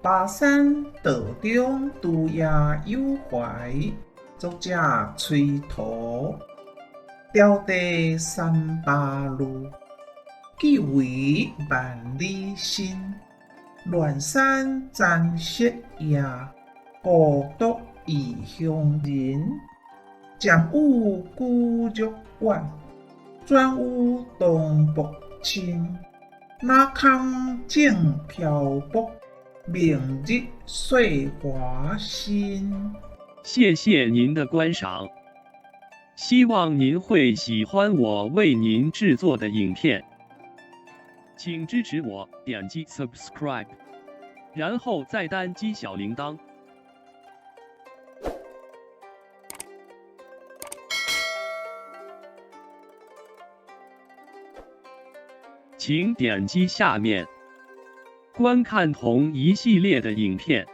巴山道中拄夜有怀，作者崔涂。貂地三巴路，寄为万里身。乱山残雪夜，孤独异乡人。渐与骨肉远，转与东北亲。哪堪正漂泊，明日岁华新。谢谢您的观赏，希望您会喜欢我为您制作的影片，请支持我点击 subscribe，然后再单击小铃铛。请点击下面观看同一系列的影片。